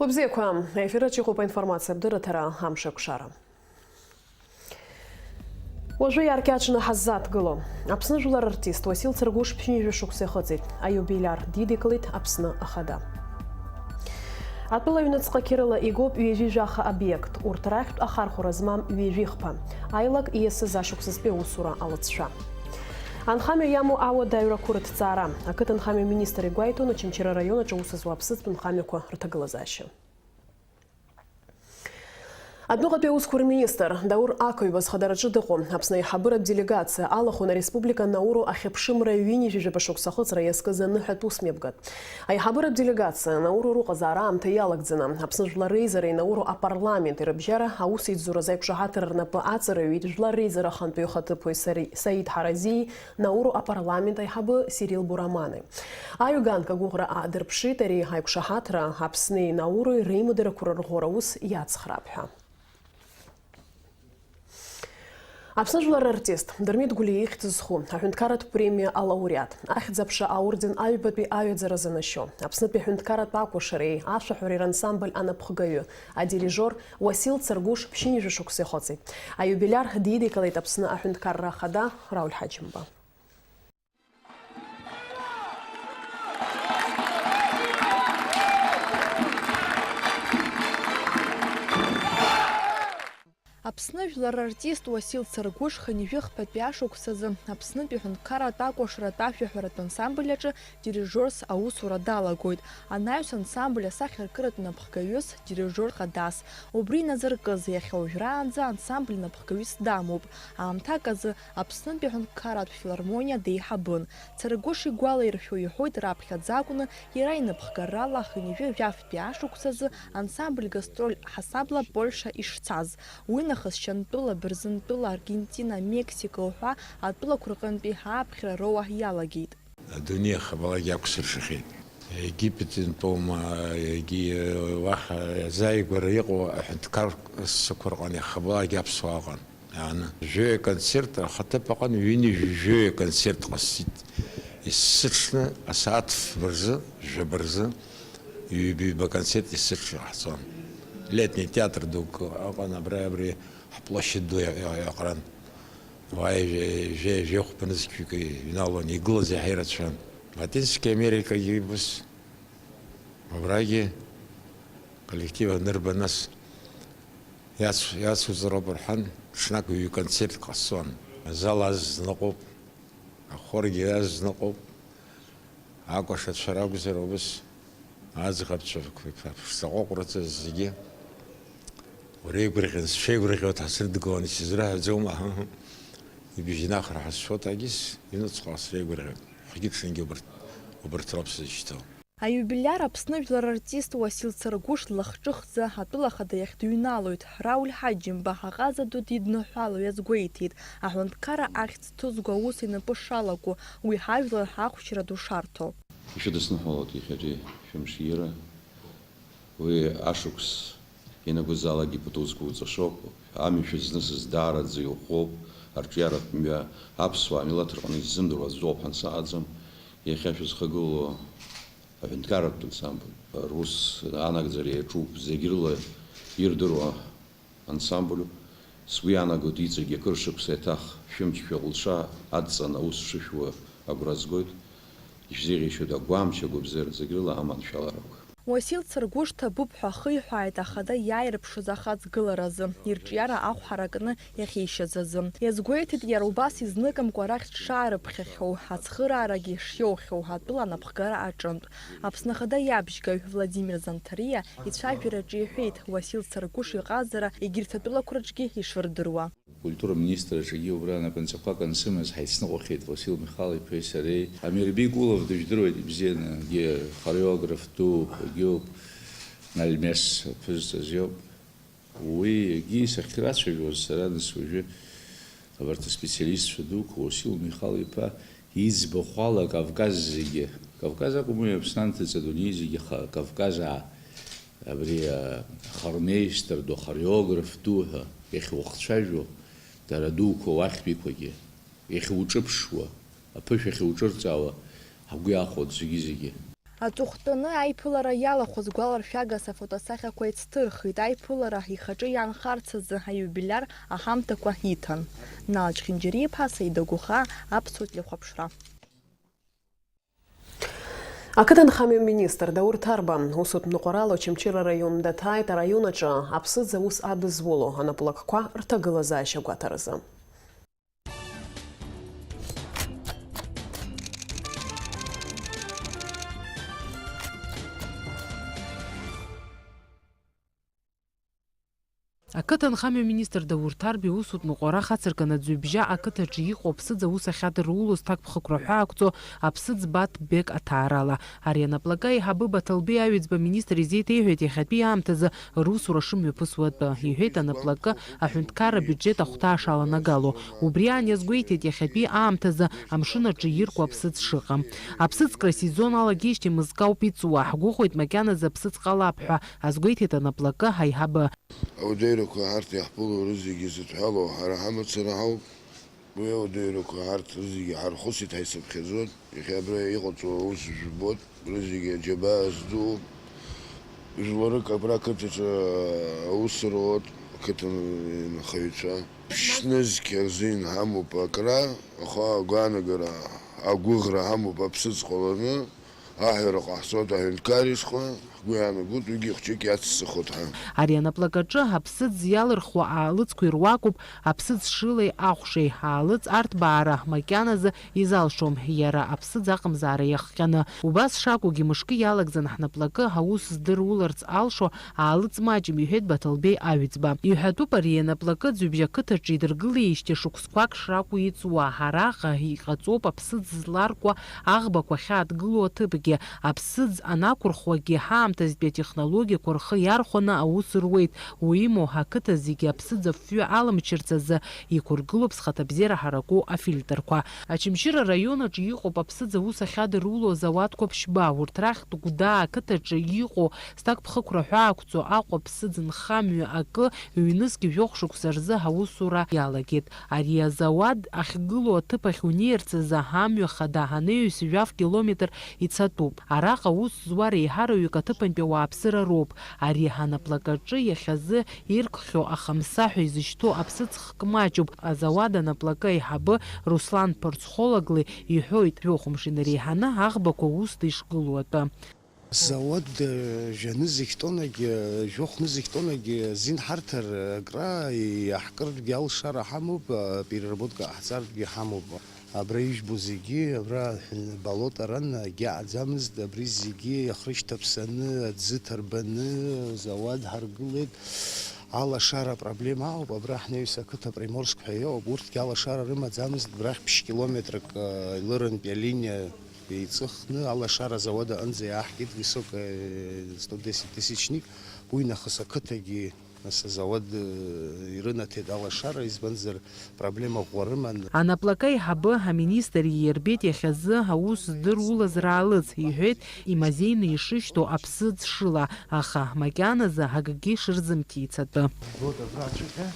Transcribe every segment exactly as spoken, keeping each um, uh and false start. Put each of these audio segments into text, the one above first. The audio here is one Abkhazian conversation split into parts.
Уабзиақәа, аефираҿ иҟоуп аинформациатә дырраҭара «Амш акәшара». Уажәы иааркьаҿны ҳаззааҭгыло. Аԥсны жәлар артист Уасил Цыргәыш ԥшьынҩажәа шықәса ихыҵит, аиубилиар дидикылеит Аԥсны Ахада. Атәыла аҩныҵҟа қьырала игоуп ҩажәи жәаха обиект, урҭ рахьтә ахархәара змам ҩажәи хԥа. Аилак ииасыз ашықәсазтәи аусура алыҵшәа. Анхамҩа иамоу ауадаҩрақәа рыҭҵаара. Ақыҭанхамҩа министр игәеиҭон Очамчыра араион аҿы аус зуа аԥсыӡтә нхамҩақәа рҭагылазаашьа. Адәныҟатәи аусқәа рминистр Даур Ақыҩба зхадараҿы дыҟоу Аԥсны аиҳабыратә делегациа алахәын ареспублика Науру ахьыԥшымра ҩынҩажәижәаба шықәса ахыҵра иазкыз аныҳәатә усмҩаԥгатә. Аиҳабыратә делегациа Науру рыҟазаара аамҭа иалагӡаны, Аԥсны Жәлар Реизареи Науру апарламенти рыбжьара аусеицуразы аиқәшаҳаҭра рнапы аҵарҩит Жәлар Реизара ахантәаҩы ихаҭыԥуаҩ Сари-, Саид Ҳаразии Науру апарламент аиҳабы Сирил Бурамани. Аҩганк агәыӷра аадырԥшит ари аиқәшаҳаҭра Аԥсни Наури реимадарақәа рырӷәӷәара аус иацхраап ҳәа. Аԥсны жәлар рартист Дырмит Гәлиа ихьӡ зху аҳәынҭқарратә премиа алауреат, Ахьӡ-аԥша аорден аҩбатәи аҩаӡара занашьоу, Аԥснытәи аҳәынҭқарратә акәашареи ашәаҳәареи рансамбль анапхгаҩы, адирижиор Уасил Цыргәыш ԥшьынҩажәа шықәса ихыҵит. Аиубилиар дидикылеит Аԥсны аҳәынҭқарра ахада Рауль Ҳаџьымба. Аԥсны жәлар артист Уасил Цыргәыш хынҩажәи хԥатәи ашықәсазы Аԥснытәи ҳәынҭқарратә акәашаратә ашәаҳәаратә ансамбль аҿы дирижиорс аусура далагоит. Анаҩс ансамбль асахьаркыратә напхгаҩыс, дирижиор хадас. Убри иназыркыз, иахьа уажәраанӡа ансамбль напхгаҩыс дамоуп. Аамҭак азы Аԥснытәи аҳәынҭқарратә филармониа деиҳабын. Цыргәыш игәалаиршәо иҳәоит, раԥхьаӡа акәны иара инапхгарала хынҩажәи жәафтәи ашықәсазы ансамбль гастроль ҳасабла Польша ишцаз. Уи нахыс Шьантәыла, Бырзентәыла, Аргентина, Мексика уҳәа атәылақәа рҟынтәи ааԥхьара роуа иалагеит. Адунеи ахабалак иақәсыршәахьеит. Египет интәоума, егьи уаҳа иазааигәара иҟоу аҳәынҭқарсақәа рҟны иахабалак аԥсуаа ыҟан. Ааны. Жәаҩа концерт, ахаҭыԥ аҟны ҩынҩажәи жәаҩа концерт ҟасҵеит. Есыҽны асааҭ фба рзы, жәаба рзы, ҩба-ҩба концерт есыҽны ҟаҳҵон. Летний театр дук ыҟан абра, абри ҳплощадь ду иа-, иа-, иаҟаран. Уааи жәа-, жәа-, жәохәба нызқьҩык иҩналон, игылаз иаҳа ирацәан. Латинский Америкагьы ус, абрагьы коллектив анырба, нас иац-, иацуҵароуп рҳәан, ҽнак ҩ-концерт ҟасҵон. Азал азныҟәоуп, ахоргьы азныҟәоуп, акәашацәа ракәзар, убыс аӡӷабцәа ԥшӡаҟәыҟәраҵәа зегьы уреигәырӷьан, сшеигәырӷьауа дҳасырдгылан, исызрыҳәаӡома? Ибжьнахра ҳазшоит, агьыс иныҵҟала среигәырӷьоит. Ҳгьы ҽынгьы убарҭ, убарҭ роуп сзышьҭоу. Аиубилиар Аԥсны жәлар артист Уасил Цыргәыш длахҿыхӡа атәыла ахада иахь дыҩналоит. Рауль Ҳаџьымба аҟаза ду дидныҳәало иазгәеиҭеит, аҳәынҭқарра ахьӡ ҭызго аус инапы шалаку, уи ҳажәлар ҳахәшьара ду шарҭо. Ишәыдысныҳәалоит иахьатәи шәымш иира. Уи ашықәс ианакәызаалакгьы пату зқәуҵашоуп. Амҩа шәызнысыз даараӡа иӷәӷәоуп, арҿиаратә мҩа аԥсуаа амилаҭ рҟны иззымдыруа аӡә дыҟоуп ҳәа ансаҟаӡам. Иахьа шәызхагылоу аҳәынҭқарратә ансамбль рус анагӡара иаҿуп, зегь рыла ирдыруа ансамбльуп. Сгәы иаанагоит, иҵегь акыр шықәса иаҭах шәымч шәаҟәлша адҵаны аус шышәуа агәра згоит. Ишәзеиӷьеишьоит агәамч, агәабзиара, зегь рыла аманшәаларақәа. Уасил Цыргәыш ҭабуп ҳәа ахиҳәааит ахада иааирԥшыз ахаҵгыларазы, ирҿиара ахә ҳаракны иахьишьаз азы. Иазгәеиҭеит иара убас изныкымкәа арахь дшаарыԥхьахьоу, ацхыраарагьы шиоухьоу атәыла анапхгара аҿынтә. Аԥсны Ахада иабжьгаҩ Владимир Занҭариа ицәажәараҿы иҳәеит, Уасил Цыргәыш иҟазара егьырҭ атәылақәа рҿгьы ишырдыруа. Акультура министр аҿгьы убра анапынҵақәак ансымаз ҳаицныҟәахьеит Васил Михал-иԥеи сареи. Амир Бикулов дыжәдыруеит ибзианы, егьи хореограф дууп, егьиуп, Альмес аԥызҵаз иоуп. Уи егьи сахьрацәажәоз сара, нас уажәы абарҭ аспециалистцәа дуқәа, Уасил Михал-иԥа иӡбахә ала Кавказ зегьы, Кавказ акәым, уи Аԥсны анҭыҵ адунеи зегьы, аха Кавказ аа, абри, а, ахормеистр ду, ахореограф ду ҳәа иахьуахцәажәо, дара дуқәа уахьтәиқәагьы, иахьуҿыԥшуа, аԥышәа ахьуҿырҵаауа, ҳгәы иахәоит зегьы-зегьы. Аҵыхәтәаны аиԥылара иалахәыз гәаларшәагас афотосахьақәа еицҭырхит. Аиԥылара ихаҿы иаанхарц азы аиубилиар аҳамҭақәа иҭан. Нал Чхинџьариа-иԥа, Саида Гәыхаа, Аԥсуа телехәаԥшра. Ақыҭанхамҩа министр Даур Ҭарба усутә ныҟәарала Очамчыра араион даҭааит. Араион аҿы аԥсыӡ аус адызуло анаплакқәа рҭагылазаашьа гәаҭаразы. Ақыҭанхамҩа министр Даур Ҭарба иусутә ныҟәара хацыркын аӡҩыбжьа ақыҭаҿы иҟоу аԥсыӡ аус ахьадырулоз ҭакԥхықәра ҳәаақәҵо аԥсыӡ Баҭбег аҭаарала. Ари анаплака аиҳабы Баҭалбеи Аҩӡба аминистр изеиҭеиҳәеит иахьатәи аамҭазы русура шымҩаԥысуа атәы, иҳәеит анаплакы аҳәынҭқарра абиуџьет ахәҭа шаланагало. Убри аан иазгәеиҭеит иахьатәи аамҭазы амшын аҿы иркуа аԥсыӡ шыҟам. Аԥсыӡкра асезон алагеижьҭеи мызкы ауп иҵуа. Ҳгәыӷуеит макьаназы аԥсыӡ ҟалап ҳәа, азгәеиҭеит анаплакы аиҳабы. Аудеирақәа ҳарҭ иаҳԥыло рызегьы зыдҳәалоу ҳара ҳамацара ҳауп. Уи аудеирақәа ҳарҭ рызегьы ҳархысит, ҳаицыԥхьаӡоит. Иахьа абра иҟаҵоу аус жәбоит, рызегьы аџьабаа зду. Жәларык абра ақыҭаҿы аус руеит, ақыҭанхаҩцәа. Ԥшьнызқь азин ҳамоуп акра, аха агәаанагара, агәыӷра ҳамоуп аԥсыӡ ҟаланы. Аҳәара ҟаҳҵоит аҳәынҭқар ишҟа, ҳгәы иаанагоит, уигьы хәҷык иаццахоит ҳәа. Ари анаплакаҿы аԥсыӡ иалырхуа аалыҵқәа ируакуп аԥсыӡ шылеи ахәшеи. Аалыҵ арҭбаара макьаназы изалшом, иара аԥсыӡ аҟамзаара иахҟьаны. Убас шакәугьы, мышкы иалагӡан ҳнаплакы аус здыруларц алшо аалыҵ маҷым, иҳәеит Баҭалбеи Аҩӡба. Иҳәатәуп, ари анаплакы Ӡҩыбжь ақыҭаҿы идыргылеижьҭеи шықәсқәак шракәу иҵуа. Араҟа иҟаҵоуп аԥсыӡ зларкуа аӷбақәа ахьааҭгылоу аҭыԥгьы. Аԥсыӡ анақәырхуагьы ҳаамҭазтәи атехнологиақәа рхы иархәаны аус руеит. Уимоу, ҳақыҭа зегьы аԥсыӡ афҩы аламчырц азы иқәыргылоуп зхаҭабзиара ҳараку афильтрқәа. Очамчыра араион аҿы иҟоуп аԥсыӡ аус ахьадыруло азауадқәа ԥшьба. Урҭ рахьтә Гәдаа ақыҭаҿы иҟоу зҭакԥхықәра ҳәаақәҵо Аҟәа аԥсыӡ нхамҩа акы ҩнызқь жәохә шықәса рзы аусура иалагеит. Ари азауад ахьгылоу аҭыԥ ахь унеирц азы амҩа хада анаҩс жәаф километр ицатәуп. Араҟа аус зуа реиҳараҩык аҭыԥантәи ауааԥсыра роуп. Ари анаплакаҿы иахьазы иркхьоу ахамса ҳәа изышьҭоу аԥсыӡ хк маҷуп. Азауад анаплакы аиҳабы Руслан Порцхолаглы иҳәоит, жәохә мшын иреиҳаны аӷбақәа усда ишгылоу атәы. Зауад, э, жәанызқь тоннагьы, э, жәохә нызқь тоннагьы азин ҳарҭар, э, акра иаҳкыргьы алшара ҳамоуп, э, переработка ҟаҳҵартәгьы ҳамоуп. Абра ижәбо зегьы, абра, э, болото ран, егьи аӡамызт, абри зегьы иахрышьҭаԥсаны, аӡы ҭарбаны, зауад ҳаргылеит. Алашара апроблема ауп, абра ҳнаҩс ақыҭа Приморск ҳәа иоуп, урҭгьы алашара рымаӡамызт, абрахь ԥшь километрак, э, лырынтәи алиниа еиҵыхны алашара азауад аҟынӡа иааҳгеит, высокая, сто десять тысячник, уи нахыс ақыҭагьы, нас, азауад, э, ирынаҭеит алашара, избанзар, проблема ӷәӷәа рыман. Анаплакы аиҳабы аминистр иирбеит иахьазы аус здырулаз раалыҵ, иҳәеит, имазеины ишышьҭоу аԥсыӡ шыла, аха макьаназы акгьы шырзымҭицатәы. Вот абраҵәҟьа,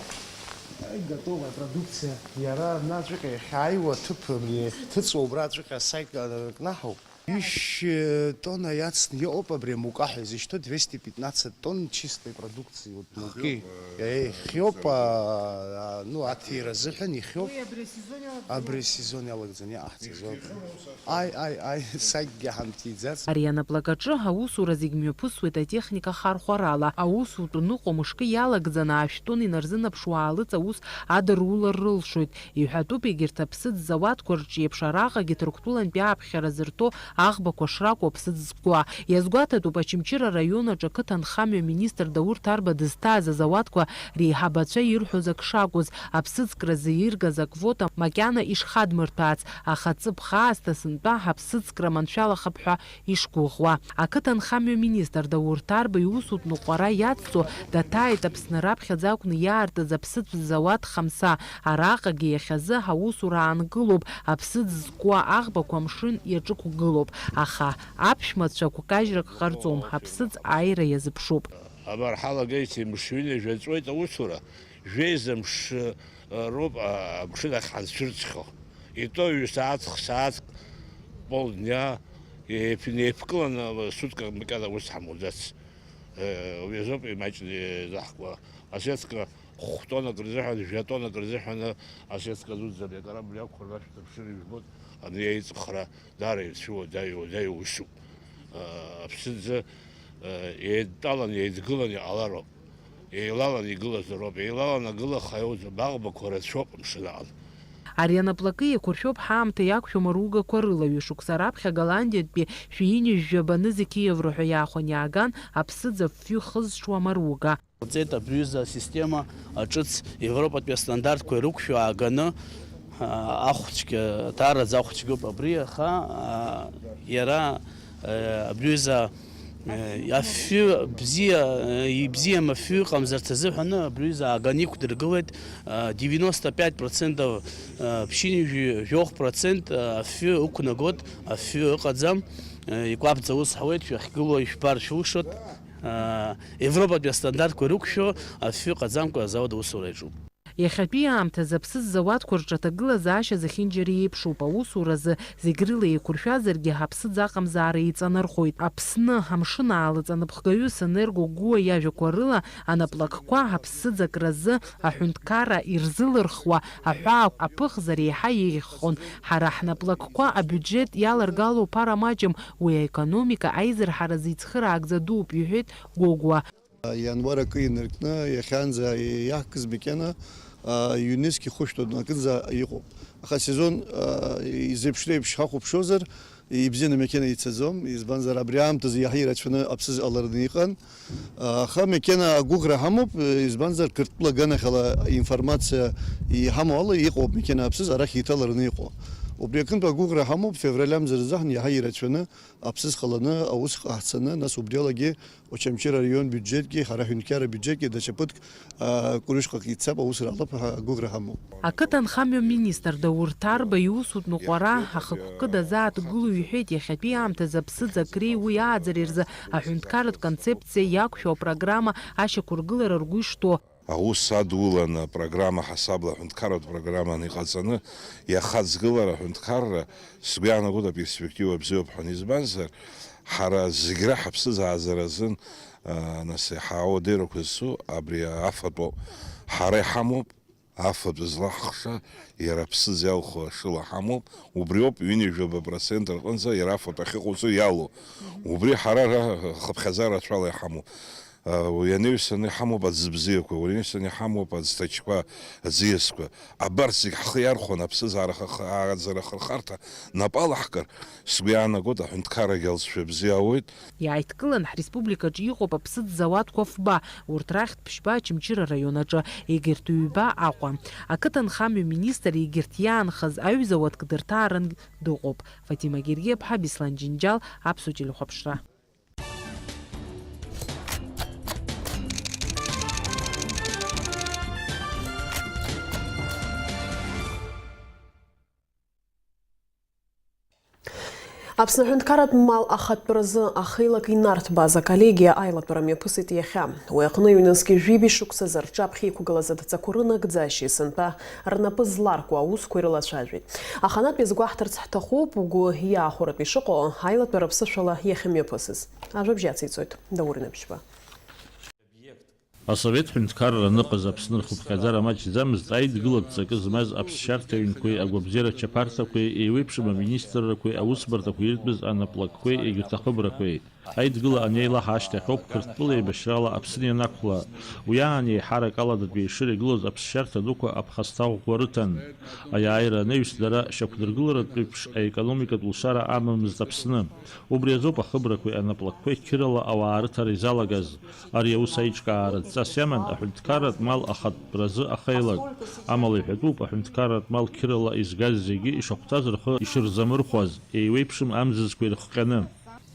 э, готовая продукция. Иара абнаҵәҟьа иахьааиуа аҭыԥ абри иахьҭыҵуа убраҵәҟьа асаик, э, кнаҳауп. Ишь, э, тонна иацны иҟоуп абри амука ҳәа изышьҭоу, двести пятнадцать тонн чистой продукции, вот, муки. Хиоуп, э, Э, хиоуп, а, а, ну, аҭира азыҳәан ихиоуп. Уи абри асезон иалагӡаны. Абри асезон иалагӡаны иҟаҳҵаз ауп. Ишәҭыжьу ус Ааи, ааи, ааи, сакгьы ҳамҭиӡац. Ари анаплакаҿы аусура зегь мҩаԥысуеит атехника ахархәарала. Аусутә ныҟәа мышкы иалагӡаны ашә тонн инарзынаԥшуа аалыҵ аус адырулар рылшоит. Иҳәатәуп, егьырҭ аԥсыӡ зауадқәа рҿы еиԥш араҟагьы Ҭырқәтәылантәи аԥхьара зырҭо аӷбақәа шракәу аԥсыӡ зкуа. Иазгәаҭатәуп, Очамчыра араион аҿы ақыҭанхамҩа министр Даур Ҭарба дызҭааз азауадқәа реиҳабацәа ирҳәоз ак шакәыз, аԥсыӡкразы иргаз аквота макьана ишхадмырҭәаац, аха ҵыԥх аасҭа сынтәа ҳаԥсыӡкра маншәалахап ҳәа ишгәыӷуа. Ақыҭанхамҩа министр Даур Ҭарба иусутә ныҟәара иацҵо даҭааит Аԥсны раԥхьаӡа акәны иаартыз аԥсыӡ зауад Хамса. Араҟагьы иахьазы аусура аангылоуп, аԥсыӡ зкуа аӷбақәа амшын иаҿықәгылоуп, аха аԥшәмацәа гәкажьрак ҟарҵом, аԥсыӡ ааира иазыԥшуп. Амарҳала геиҭеи мышҩыни жәаҵәуеит аусура, жәеиза мшы, э, роуп, а, амшын ахь ҳанцәырҵхьоу. Итәоу ҩ-сааҭ, х-сааҭк, полдня, Еиԥ-, еиԥкыланы суткак макьана аус ҳамуӡац. Уи азоуп имаҷны изаҳкуа. Асеҭка хә-тоннак рзыҳәан, жәа-тоннак рзыҳәан асеҭка дуӡӡам, акорабль иақәхар, ашәҭ аԥшыр ижәбоит, ани еиҵыхра даара ирцәыуадаҩу, даҩу усуп. Аԥсынӡа еидтәалан, еидгылан иҟалароуп. Еилалан игылазароуп, еилалан агылаха иауӡом, аӷбақәа рацәоуп амшын аҟны. Ари анаплакы еиқәыршәоуп ҳаамҭа иақәшәо маругақәа рыла. Ҩышықәса раԥхьа Голландиатәи шәи ҩынҩажәи жәаба нызқь евро ҳәа иаахәаны иааган аԥсыӡ афҩы хызҽуа амаруга. Ҟаҵеит абри аҩыза асистема аҿыц Европатәи астандартқәа ирықәшәо ааганы, а, ахәцәгьа, даараӡа ахәцәгьоуп абри, аха, а, иара, а, абри аҩыза, а, афҩы бзиа, а, ибзиам афҩы ыҟамзарц азыҳәаны абри аҩыза ааганы иқәдыргылеит, а, девяносто пять процентов, а, ԥшьынҩажәи жәохә процент, а, афҩы ықәнагоит, афҩы ыҟаӡам, а, икәаԥӡа ус ҳауеит, шәахьгылоу ишәбар шәылшоит. Европатәи астандартқәа ирықәшәо афҩы ыҟаӡамкәа азауад аусура иаҿуп. Иахьатәи аамҭазы аԥсыӡ зауадқәа рҿы аҭагылазаашьа зехьынџьара еиԥшуп. Аусуразы зегь рыла еиқәыршәазаргьы, аԥсыӡ аҟамзаара еиҵанархоит. Аԥсны амшын аалыҵ анапхгаҩы Санерго Гәуа иажәақәа рыла, анаплакқәа аԥсыӡ акразы аҳәынҭқарра ирзылырхуа аҳәаақәа аԥыхзар еиҳа еиӷьхон. Ҳара ҳнаплакқәа абиуџьет иаларгало ԥара маҷым. Уи аекономика аизырҳаразы ицхыраагӡа дууп, иҳәеит Гогәуа. Иануар акы инаркны, иахьанӡа иаҳкыз макьана, а, ҩнызқь ихәышәтәын, акынӡа иҟоуп. Аха асезон, а, изеиԥшреиԥш ҳахәаԥшуазар, ибзианы макьана ицаӡом, избанзар, абри аамҭазы иаҳа ирацәаны аԥсыӡ ҟалараны иҟан. Аха макьана агәыӷра ҳамоуп, избанзар, Қырҭтәыла аганахьала информациа иҳамоу ала иҟоуп макьана аԥсыӡ арахь иҭалараны иҟоу. Убри аҟынтә агәыӷра ҳамоуп, февраль амза рзыҳәан иаҳа ирацәаны аԥсыӡ ҟаланы аус ҟаҳҵаны, нас убриалагьы Очамчыра араион биуџьетгьы, ҳара ҳҳәынҭқарра абиуџьетгьы даҽа ԥыҭк, а, ҟәрышҟак ицап, аус ралап ҳәа агәыӷра ҳамоуп. Ақыҭанхамҩа министр Даур Ҭарба иусутә ныҟәара ахықәкы дазааҭгыло иҳәеит, иахьатәи аамҭазы аԥсыӡ акреи уи ааӡареи рзы аҳәынҭқарратә концепциа иақәшәо апрограмма ашьақәыргылара ргәы ишҭоу. Аус адуланы апрограмма ҳасабла аҳәынҭқарратә программаны иҟаҵаны иахаҵгылар аҳәынҭқарра, сгәы иаанагоит, аперспектива бзиоуп ҳәа. Избанзар, ҳара зегь раҳа аԥсыӡ ааӡара азын, а, нас, иаҳа ауадаҩрақәа зцу абри афатәоуп. Ҳара иҳамоуп афатә злаҳхша, иара аԥсыӡ иалху ашыла ҳамоуп, убриоуп ҩынҩажәаба процент рҟынӡа иара афатә ахьыҟоуҵо иалоу. Убри ҳара ра-, хыԥхьаӡа рацәала иҳамоуп. А, уи анаҩсан иҳамоуп аӡы бзиақәа, уи анаҩсан иҳамоуп аӡҭачқәа, аӡиасқәа. Абарҭ зегь ҳхы иархәаны аԥсыӡ аарахах-, ааӡара ахырхарҭа нап алаҳкыр, сгәы иаанагоит, аҳәынҭқаррагьы алҵшәа бзиа ауеит. Иааидкылан ҳреспубликаҿы иҟоуп аԥсыӡ зауадқәа фба, урҭ рахьтә ԥшьба Очамчыра араион аҿы, егьырҭ ҩба Аҟәа. Ақыҭанхамҩа министр егьырҭ иаанхаз аҩзауадк дырҭааран дыҟоуп. Фатима Гергиаԥҳа, Беслан Џьынџьал, Аԥсуа телехәаԥшра. Аԥсны аҳәынҭқарратә мал ахатәразы ахеилак инарҭбааз аколлегиа аилатәара мҩаԥысит иахьа. Уи аҟны ҩнызқь жәибжь шықәсазы рҿаԥхьа иқәгылаз адҵақәа рынагӡашьеи сынтәа рнапы зларку аусқәеи рылацәажәеит. Аханатә иазгәаҳҭарц ҳҭахуп, угәы иаахәаратәы ишыҟоу аилатәара ԥсышәала иахьымҩаԥысыз. Ажәабжь ациҵоит Даур Инаԥшьба. Асовет ҳәынҭқарра аныҟаз Аԥсны рхыԥхьаӡара маҷӡамызт, аидгыла адҵакы змаз аԥсшьарҭа ҩнқәеи агәабзиара чаԥарҭақәеи еиуеиԥшым аминистррақәеи аусбарҭақәа иртәыз анаплакқәеи егьырҭ ахыбрақәеи. Аидгыла анеилаҳа ашьҭахь ауп Қырҭтәыла еибашьрала Аԥсны ианақәла. Уи аан еиҳарак аладатәи ешыра игылоз аԥсшьарҭа дуқәа аԥхасҭа ӷәӷәа рыҭан. Аиааира анаҩс дара шьақәдыргыларатә еиԥш аекономикатә лшара амамызт Аԥсны. Убри азоуп ахыбрақәеи анаплакқәеи қьырала ауаа рыҭара изалагаз. Ари аус аиҿкаара адҵас иаман аҳәынҭқарратә мал ахатәразы ахеилак. Амала иҳәатәуп, аҳәынҭқарратә мал қьырала изгаз зегьы ишахәҭаз рхы ишырзамырхәаз, еиуеиԥшым амзызқәа ирыхҟьаны.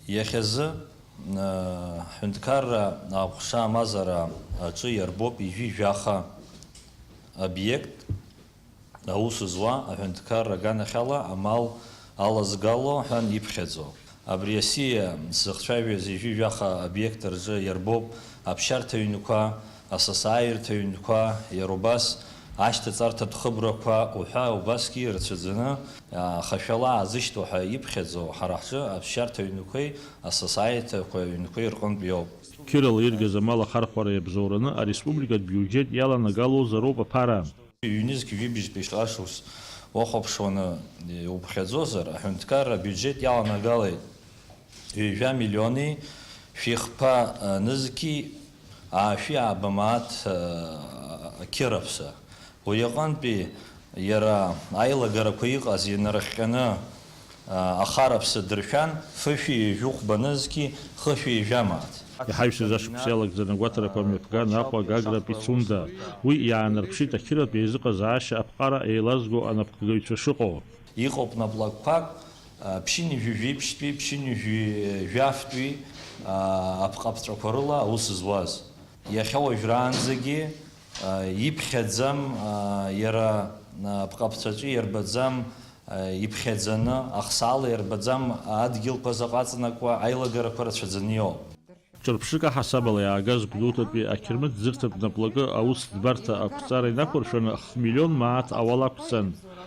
Иахьазы, э, ҳҳәынҭқарра аҟәша амазара аҿы иарбоуп ижәи жәаха обиект. Аус зуа аҳәынҭқарра аганахьала амал алазгало ҳәан иԥхьаӡо. Абри асиа ззыхцәажәаз ижәи жәаха обиект рҿы иарбоуп аԥсшьарҭа ҩнқәа, асасааирҭа ҩнқәа, иара убас Ашьҭаҵарҭатә хыбрақәа уҳәа убасгьы ирацәаӡаны, а, хашәала аазышьҭоу ҳәа иԥхьаӡоу ҳара ҳҿы аԥсшьарҭа ҩнқәеи асасааирҭақәа ҩнқәеи рҟынтә иоуп. Қьырала иргаз амал ахархәара иабзоураны ареспубликатә биуџьет иаланагалозароуп аԥара. Ҩнызқь жәибжьтәи шҟа шықәс уахәаԥшуаны иуԥхьаӡозар, аҳәынҭқарра абиуџьет иаланагалеит ҩажәа миллиони шәихԥа нызқьи аашәи ааба мааҭ қьыраԥса. Уи аҟынтәи иара аилагарақәа иҟаз инарыхҟьаны ахараԥса дыршәан, фышәи ҩажәи хәба нызқьи хышәи ҩажәа мааҭ. Иҳаҩсыз ашықәс иалагӡаны агәаҭарақәа мҩаԥган Аҟәа Гагра Пицунда. Уи иаанарԥшит ақьыратә еизыҟазаашьа аԥҟара еилазго анапхгаҩцәа шыҟоу. Иҟоуп наплакқәак, а, ԥшьынҩажәи жәиԥшьтәи, ԥшьынҩажәи жәафтәи, а, апҟаԥҵәақәа рыла аус зуаз. Иахьа уажәраанӡагьы, а, иԥхьаӡам, а, иара, а, апҟаԥҵәаҿы иарбаӡам, а, иԥхьаӡаны, ахсаала иарбаӡам адгьылқәа заҟа аҵанакуа аилагарақәа рацәаӡаны иоуп. Ҿырԥшык аҳасабала иаагаз Гәдоуҭатәи ақьырмыт ӡырҭатә наплакы аусӡбарҭа ақәҵара инақәыршәаны хмиллион мааҭ ауал ақәҵан.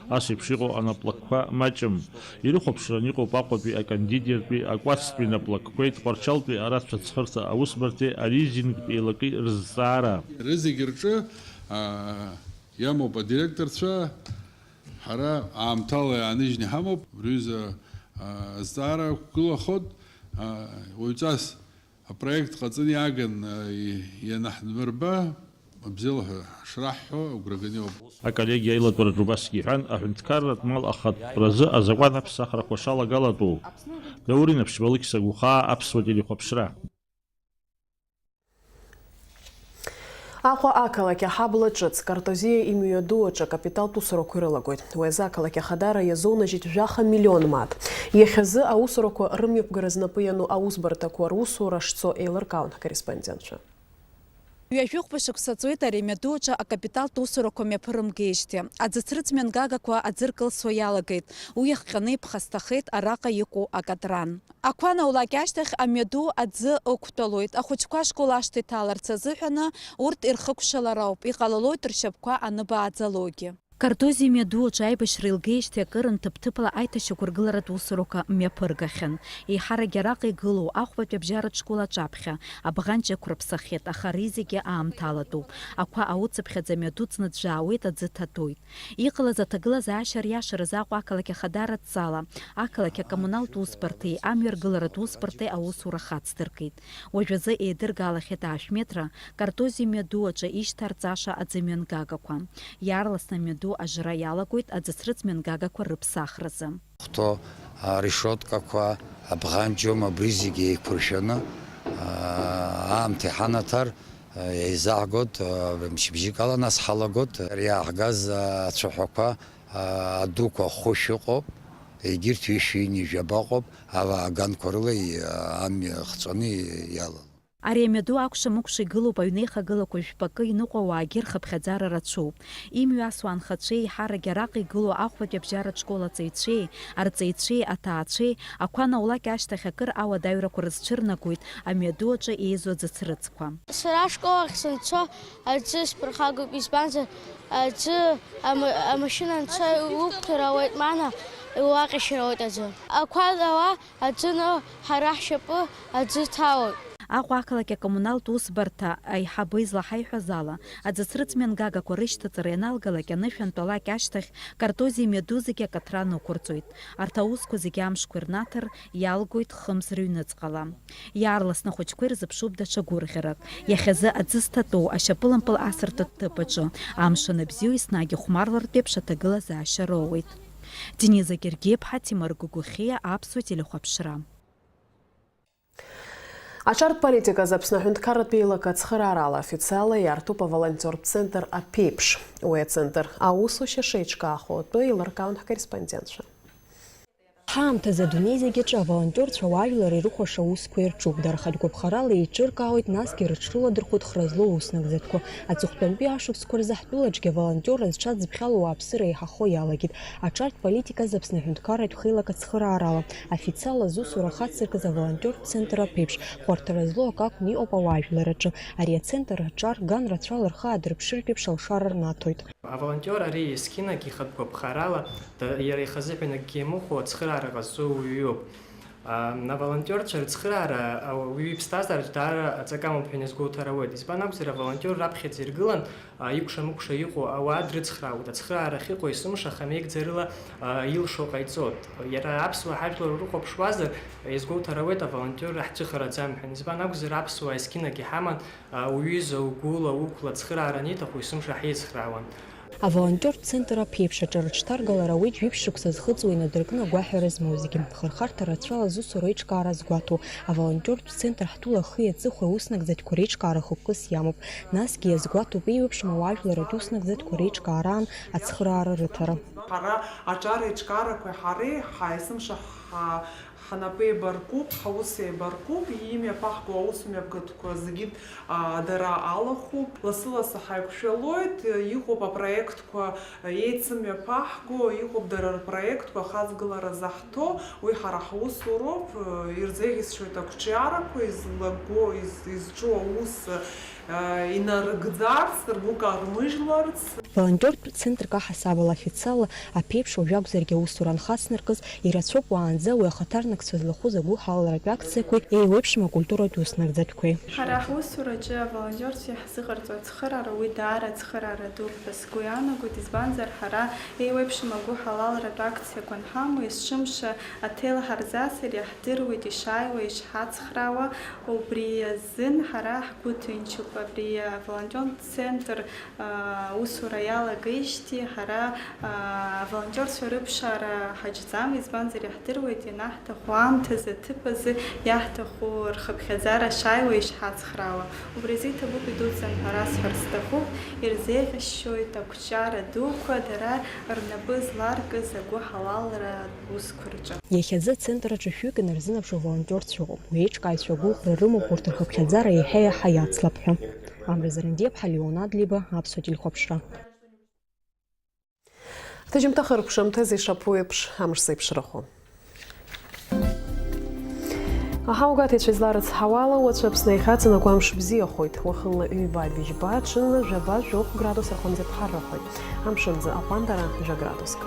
Ас еиԥш иҟоу анаплакқәа маҷым. Ирыхәаԥшран иҟоуп Аҟәатәи акандидиартәи акәацтәи наплакқәеи Тҟәарчалтәи арацәа ацхырҭа аусбарҭеи ализингтә еилаки рызҵаара. Рызегь рҿы, аа, иамоуп адиректорцәа, ҳара аамҭала иааныжьны иҳамоуп, абри аҩыза, аа, азҵаара ақәгылахоит, аа, уаҩҵас апроект ҟаҵаны иааган, а, и-, ианаҳдмырба, абзиала ҳәа ҳашраҳҳәо агәра ганы иҟоуп. Аколлегиа аилатәараҿы убасгьы иҳәан, аҳәынҭқарратә мал ахатәразы азакәан аԥсахрақәа шалагалатәу. Даур Инаԥшьба, Алықьса Гәхаа, Аԥсуа телехәаԥшра. Аҟәа ақалақь аҳабла ҿыц Картозиа имҩаду аҿы акапиталтә усурақәа ирылагоит. Уи азы ақалақь ахадара иазунажьит жәаха миллион мааҭ. Иахьазы аусурақәа рымҩаԥгара знапы иану аусбарҭақәа русура шцо еилыркаауан ҳкорреспондентцәа. Ҩажәихәба шықәса ҵуеит ари амҩаду аҿы акапиталтә усурақәа мҩаԥырымгеижьҭеи. Аӡыцрыҵ мҩангагақәа аӡы ркылсуа иалагеит. Уи иахҟьаны иԥхасҭахеит араҟа иҟоу акатран. Ақәа наулак ашьҭахь амҩаду аӡы ықәтәалоит. Ахәыҷқәа ашкол ашҭа иҭаларц азыҳәаны урҭ ирхыкәшалар ауп, иҟалалоит ршьапқәа аныбааӡалогьы. Картозиа имҩаду аҿы аибашьра илгеижьҭеи акыр нҭыԥ-ҭыԥла аиҭашьақәыргыларатә усурақәа мҩаԥыргахьан. Еиҳарак араҟа игылоу ахәбатәи абжьаратә школ аҿаԥхьа, абӷанҷ ақәрыԥсахьеит, аха ари зегьы аамҭалатәуп. Ақәа ауцыԥхьаӡа амҩаду ҵнаӡәӡәаауеит, аӡы ҭатәоит. Иҟалаз аҭагылазаашьа ариашаразы Аҟәа ақалақь ахадара адҵала, ақалақь акоммуналтә усбарҭеи амҩаргыларатә усбарҭеи аусура хацдыркит. Уажәазы еидыргалахьеит аашә метра Картозиа имҩаду аҿы ишьҭарҵаша аӡы мҩангагақәа. Иаарласны амҩаду ажра иалагоит аӡыцрыҵ мҩангагақәа рыԥсахразы. Хто, а, решеткақәа, абӷанҷом, абри зегьы еиқәыршәаны, а, аамҭа иҳанаҭар, а, еизаҳгоит, а, мчыбжьык ала нас ҳалагоит. Иааҳгаз, а, ацәаҳәақәа, а, адуқәа хәышә ыҟоуп, егьырҭ ҩышәи ҩынҩажәи жәаба ыҟоуп, ава аганқәа рыла и-, амҩа хҵәаны иалалоит. Ари амҩаду акәша-мыкәша игылоуп аҩнеихагылақәа жәпакы, иныҟәо ауаагьы рхыԥхьаӡара рацәоуп. Имҩасуа анхацәеи еиҳарак араҟа игылоу ахәбатәи абжьаратә школ аҵаҩцәеи, арҵаҩцәеи, аҭаацәеи, ақәа наулак ашьҭахь акыр ауадаҩрақәа рызцәырнагоит амҩаду аҿы еизо аӡыцрыҵқәа. Сара ашкол ахь санцо аӡы сԥырхагоуп, избанзар, аӡы ама-, амашьына анцо иуқәҭәара ауеит, мана иуаҟьашьара ауеит аӡы. Ақәа ала Аӡы ноу ҳара ҳшьапы аӡы ҭалоит. Аҟәа ақалақь акоммуналтә усбарҭа аиҳабы излаҳаиҳәаз ала, аӡыцрыҵ мҩангагақәа рышьҭаҵара ианалгалак анышә антәалак ашьҭахь Картозиа имҩаду зегьы акаҭран ықәырҵоит. Арҭ аусқәа зегьы амшқәа ирнаҭар иалгоит хымз рыҩныҵҟала. Иаарласны ахәыҷқәа ирзыԥшуп даҽа гәырӷьарак. Иахьазы аӡы зҭатәоу ашьапылампыл асырҭатә ҭыԥ аҿы амш аныбзиоу еснагь ихәмарлартә еиԥш аҭагылазаашьа роуеит. Дениза Гергиеԥҳа, Ҭемыр Гогохиа, Аԥсуа телехәаԥшра. Аҿартә политика азы Аԥсны аҳәынҭқарратә еилак ацхыраарала официалла иартуп аволонтиортә центр «Аԥеиԥш». Уи ацентр аусушьа шеиҿкаахо атәы еилыркаауан ҳкорреспондентцәа. Ҳаамҭазы адунеи зегь аҿы аволонтиорцәа ауаажәлар ирыхәаша аусқәа ирҿуп, дара хатә гәаԥхарала еиҿыркаауеит, насгьы рыҽрыладырхәоит хра злоу аус нагӡатәқәа. Аҵыхәтәантәи ашықәсқәа рзы ҳтәыла аҿгьы аволонтиор азҿа ӡыԥхьала ауааԥсыра еиҳахо иалагеит. Аҿартә политика азы Аԥсны аҳәынҭқарратә хеилак ацхыраарала, официалла зусура хацзыркыз аволонтиортә центр «Аԥеиԥш» хәарҭара злоу акы акәны иҟоуп ауаажәлар рҿы. Ари ацентр аҿар ган рацәала рхы аадырԥшыртә еиԥш алшара рнаҭоит. Аволонтиор ари есқьынагь ихатә гәаԥхарала, да-, иара ихазыҳәан акгьы иамыхәо ацхыраара ҟазҵо уаҩуп. А, аволонтиорцәа рыцхыраара ауаҩы иԥсҭазаараҿ даара аҵакы амоуп ҳәа иназгәоуҭар ауеит. Избан акәзар, аволонтиор раԥхьаӡа иргылан, а, икәша-мыкәша иҟоу ауаа дрыцхраауеит. Ацхыраара ахьыҟоу есымша хамеигӡарыла, а, илшо ҟаиҵоит. Иара аԥсуаа ҳажәлар урыхәаԥшуазар, иазгәоуҭар ауеит, аволонтиорра ҳцәыхараӡам ҳәа. Избан акәзар, аԥсуаа есқьынагь иҳаман, а, уҩыза угәыла, уқәла ацхыраара аниҭаху есымша ҳицхраауан. Аволонтиортә центр аԥеиԥш аҿы рыҽҭаргалара ауеит жәиԥшь шықәса зхыҵуа инадыркны агәаҳәара змоу зегьы. Хырхарҭа рацәала зусура аиҿкаара згәаҭоу аволонтиортә центр ҳтәыла ахи аҵыхәеи аус нагӡатәқәа реиҿкаара хықәкыс иамоуп. Насгьы иазгәаҭоуп еиуеиԥшым ауаажәларратә ус нагӡатәқәа реиҿкаараан ацхыраара рыҭара. Ҳара аҿар еиҿкаарақәеи ҳареи ҳа есымша ҳа-, ҳнапы еибаркуп, ҳаус еибаркуп, имҩаԥаҳго аусмҩаԥгатәқәа зегьы, а, дара алахәуп. Лассы-лассы ҳаиқәшәалоит, иҟоуп апроектқәа еицымҩаԥаҳго, иҟоуп дара рпроектқәа ахаҵгылара заҳҭо, уи ҳара ҳусуроуп, ирзеиӷьасшьоит ақәҿиарақәа, излаго, из-, изҿу аус, а, инарыгӡарц, ргәы кармыжьларц. Волонтиортә центрк аҳасабала официалла аԥеиԥш уажәакәзаргьы аусура анхацнаркыз, ирацәоуп уаанӡа уи ахаҭарнакцәа злахәыз агәыҳалалратә акциақәеи еиуеиԥшым акультуратә ус нагӡатәқәеи. Ҳара ҳусураҿы аволонтиорцәа иаҳзыҟарҵо ацхыраара, уи даара ацхыраара дуп ҳәа сгәы иаанагоит, избанзар, ҳара еиуеиԥшым агәыҳалалратә акциақәа анҳамоу, есымша аҭел ҳарзасыр иаҳдыруеит ишааиуа, ишҳацхраауа, убри азын ҳара ҳгәы ҭынчуп, абри аволонтиортә центр, аа, усура иалагеижьҭеи ҳара, аа, аволонтиорцәа рыԥшаара ҳаҿӡам, избанзар, иаҳдыруеит ианаҳ- ҭаху аамҭазы, аҭыԥ азы иаҳҭаху рхыԥхьаӡара шааиуа ишҳацхраауа. Убри азы иҭабуп идуӡӡан ҳәа расҳәар сҭахуп, ирзеиӷьасшьоит ақәҿиара дуқәа, дара рнапы зларкыз агәыҳалалра усқәа рҿы. Иахьазы ацентр аҿы шәҩык инарзынаԥшуа волонтиорцәа ыҟоуп. Уи еиҿкааҩцәа агәыӷра рымоуп урҭ рхыԥхьаӡара иаҳа-иаҳа иацлап ҳәа. Амра Зарандиаԥҳа, Леон Адлеиба, Аԥсуа телехәаԥшра. Ҭыжьымҭа хыркәшамҭазы ишаԥу еиԥш, амш зеиԥшрахо. Аҳаугаҭаҩцәа изларыцҳауала, уаҵәы Аԥсны иахьаҵанакуа амш бзиахоит. Уахынла ҩба-быжьба, ҽынла жәаба-жәохә градус рҟынӡа иԥхаррахоит. Амшынӡы аҟәандара жәа градуск.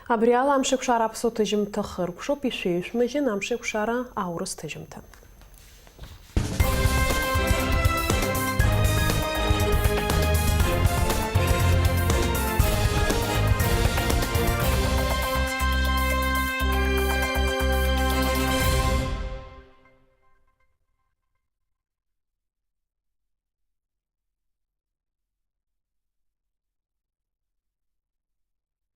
Абри ала амшеикәшара аԥсуа ҭыжьымҭа хыркәшоуп, ишәеиҩшәмыжьын амшеикәшара аурыс ҭыжьымҭа.